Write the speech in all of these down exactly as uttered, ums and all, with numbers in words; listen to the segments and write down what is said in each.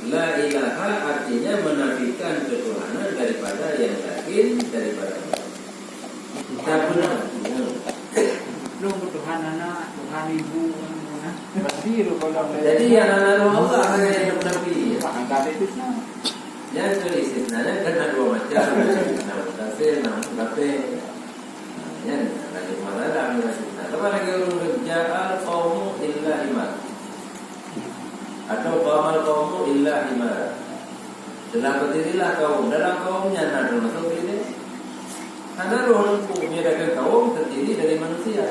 La ilaha artinya menafikan ketuhanan daripada yang lain, daripada Allah. Tak benar. Belum ketuhanan anak, Tuhan ibu, kan, mana? Pasti tu kalau Jadi yang hana roh Allah hana yang menafi. Angkat itu nah. Yang tu istisna kan ada dua macam. Istisna muttasil, istisna munqati'. Nyan lagi masalah ni maksudnya. Lepas lagi ureueng kata, "Ja'al qaumu illa himar." Atau "Qamal qaumu illa himar." Telah berdirilah kaum. Dalam kaum nyan na termasuk diri. Hana roh lengkung, dia dah kaum terdiri dari manusia.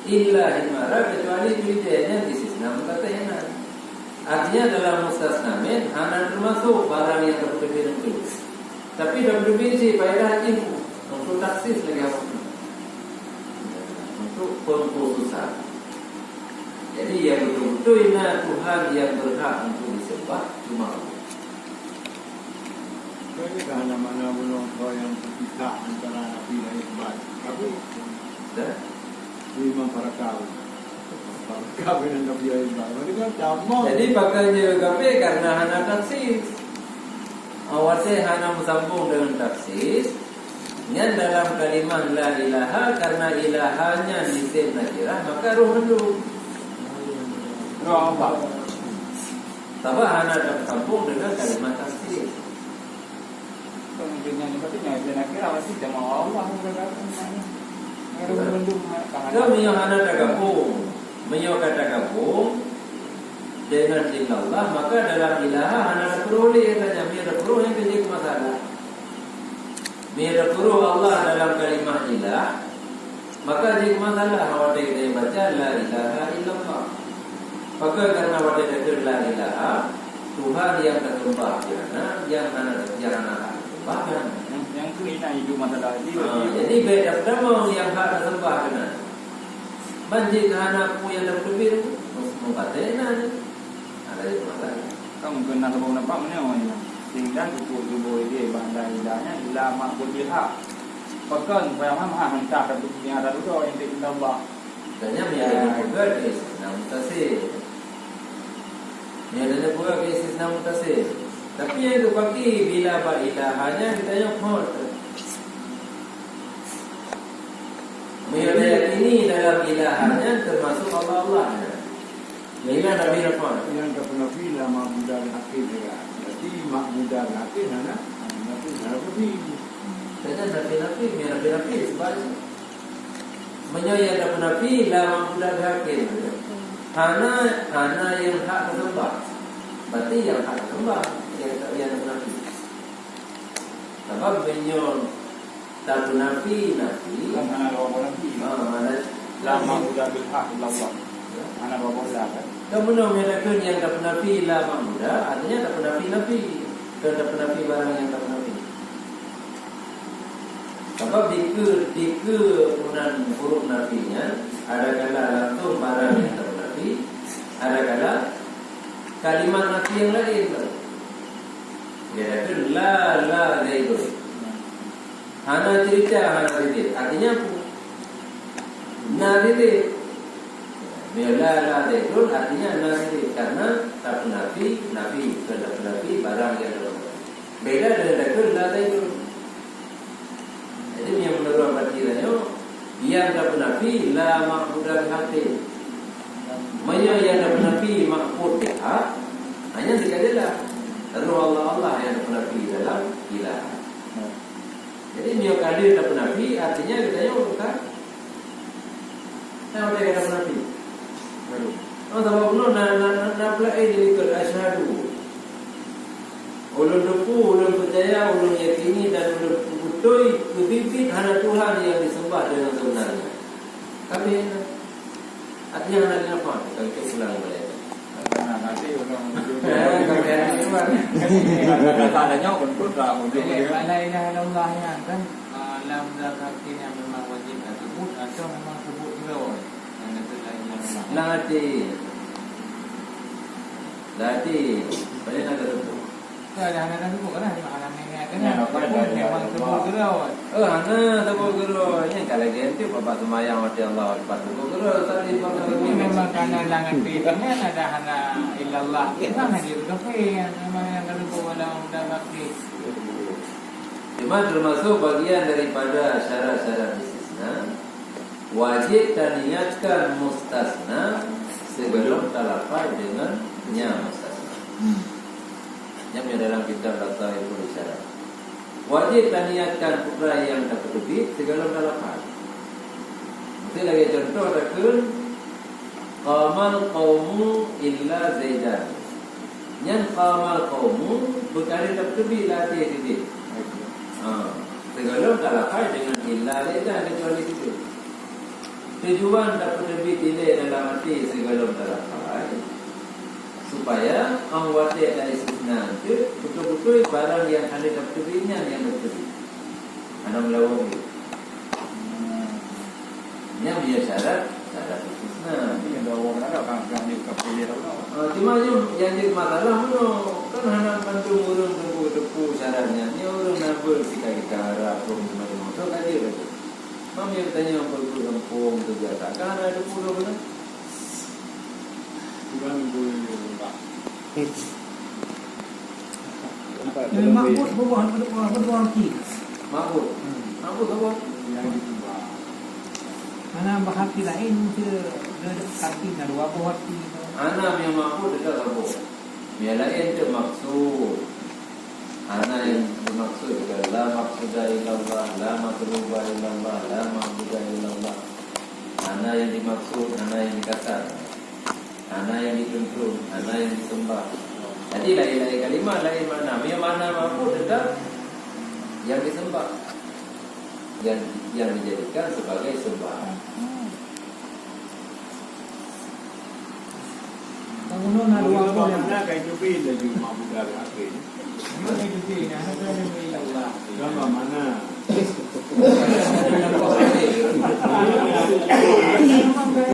Illa himara, kecuali keudéh, nyan istisna munqati' nyan. Artinya dalam mustasna min hana termasuk barang yang terpilih itu. Tapi dalam definisi faedah jih untuk taksis lagi apa? Untuk pengkhususan. Jadi yang betul-betul na Tuhan yang berhak untuk disembah cuma Allah. Jadi dah nama-nama bunoe yang terpisah antara Nabi dan Isbat. Tapi dah Imam Farakal. Farakal dengan Nabi Isbat. Jadi kan sama. Jadi pakainya kafir karena hana taksis. Awasé hana bersambung dengan taksis. Nyan dalam kalimah la ilaha, karena ilahanya isim nakirah, maka roh mandum. Roh Allah. Sabab hana tersambung dengan kalimah taksis. Mungkin nyan, berarti nyan isim nakirah, berarti sama Allah. Roh mandum, Kalau meunyoe hana tagabung, meunyoe ka tagabung dengan illallah, maka dalam ilaha hana tapeureuh lé, katanya, meunyoe tapeureuh nyan ka jeuet masalah. Meunyoe tapeureuh Allah dalam kalimah ilah, maka jeuet masalah watée geutanyoe baca la ilaha illallah. Pakon karena watée takheun la ilaha, Tuhan nyang taseumbah keunan, nyang hana, nyang hana hak taseumbah keunan. Nyang, nyang keuh inan hidup masalah jih. Ha, jadi beda pertama nyang hak taseumbah keunan. Ban jih hana peue nyang tapeuteubiet, meukatai inan. Ada yang masalah. Kan mungkin nak saboh pendapat mana orang ni? Tinggal cukup cuba dia bak la ilaha nyan, la ma'buda bil haq. Pakon payah hak entah tapi nyang ada dudoe yang Allah. Katanya, "Mia ada peugah di istisna muttasil." Mia ada peugah di istisna muttasil. Tapi nyang geupaké bila bak ilaha nyan geutanyoe phon. Meunyoe tayakini dalam ilaha nyan teumasuk Allah-Allah nyan. Ilah Nabi Rahman. Nyang tapeunafi la ma'buda bihaqqin ya. Berarti ma'buda bihaqqin hana, hana, hana nafi. Saja nafi-nafi, mia nafi-nafi sebab Meunyoe nyang tapeunafi la ma'buda bihaqqin, hana, hana nyang hak taseumbah. Berarti nyang hak taseumbah nyang, nyang tapeunafi. Sabab meunyoe tapeunafi nafi, kan hana dua boh nafi. Ha, hana la ma'buda bil haq illallah. Hana dua boh la kan. Kan meunyoe nyang takheun nyang tapeunafi la ma'buda, artinya tapeunafi nafi. Kon tapeunafi barang nyang tapeunafi. Sabab dikeue, dikeue meunan huruf nafi nyan, adakala langsung barang nyang tapeunafi, adakala kalimat nafi nyang laén. Geutanyoe la, la Zaidun. Hana cerita, hana Zaidun. Artinya apa? Na Zaidun. Bila la Zaidun, artinya na Zaidun. Karena tapeunafi nafi, bukan tapeunafi barang nyang tapeunafi. Beda dengan takheun la Zaidun. Jadi, nyang meunurot bak tanyoe, nyang tapeunafi la ma'buda bihaqqin. Meunyoe nyang tapeunafi ma'bud bihaq, hanya sikali la. Roh Allah-Allah nyang tapeunafi dalam ilah. Jadi, meunyoe ka lheueh tapeunafi, artinya geutanyoe bukan Nah, watée gata meunafék. Baru. Oh, sabab ulôn na, na, na, na peulakée di likot asyhadu. Ulôn teupeu, ulôn peucaya, ulôn yakini dan ulôn peubeutôi keubiet-biet hana Tuhan nyang diseumbah deungon seubeunarnya. Tapi, artinya hana dinafah, bukan keu pulang balik. Nah, nanti ulôn Nah, kami ada Tuhan. Kata-kata nyoe beutôi lah, beutôi. Jadi, makna ilaha illallah nyan kan, ah, lam zat hakiki nyan memang wajib disebut atau memang sebut jua? Yang kata la ilaha illallah. Nah, hati. Nah, hati. Banyak nak kata tu. Dah, dah, dah, dah sebut kan, dah. Makna memang kan, Ya, dah, apa dah, dah, memang dah, sebut dah. Jua. Oh, hana sebut jua. Ini kalau ganti, bapak sembahyang, mati Allah, lepas sebut jua. Tadi, Ini memang kerana lam hati tu kan ada hana Allah. Memang hanya kafir, memang yang kalau bawa dalam, dalam hati. Cuma termasuk bagian daripada syarat-syarat istisna, wajib taniatkan mustasna sebelum talafai dengan nya mustasna. Hmm. Yang dalam kitab Lataiful Isyarat. Wajib taniatkan peukara nyang tapeuteubiet sigohlom talafai. Meusti lagée cuntoh takheun, "Qamal qaumu illa Zaidan." Nyan qamal qaumu beukareh tapeuteubiet lam até sideh. Ha, sigohlom talafai deungon illa Zaidan, kecuali sideh. Tujuan tapeuteubiet ilée dalam até sigohlom talafai, supaya 'oh watée taistisna teuk, beutôi-beutôi barang nyang hana tapeuteubiet nyan nyang tapeuteubiet. Hana meulawong lé. Nyan meunyoe syarat, syarat istisna. Ini ada orang ada kan, kan dia bukan pilih tahu tau. Ah, cuma nyoe nyang jadi masalah meunoe, kan hana bantu ureuëng teupeu-teupeu syarat nyan. Nyoe ureuëng na beuet sika kita harap pun macam tu kan dia. Mam nyang tanya peue-peue gampông tu biasa. Kan ada puluh beuna. Bukan boleh tak. Nampak Eh, dalam makbut bubuh, bubuh, bubuh hati. Makbut. Hmm. Makbut apa? Yang disembah. Mana bahati lain ke, ke hati na dua buah hati. Hana nyang makbut dekat apa? Yang lain tu maksud. Hana nyang dimaksud adalah la maqsuda illallah, la matluba illallah, la ma'buda illallah. Hana nyang dimaksud, hana nyang dikasar. Hana nyang dituntut, hana nyang disembah. Jadi lain-lain kalimat, lain makna. Meunyoe makna ma'bud tetap nyang disembah. Nyang, nyang dijadikan sebagai sembahan. Bangunan ada dua orang. Mana kain tubin laju ma'bud dari akhir. Mana kain tubin? Ada kain tubin.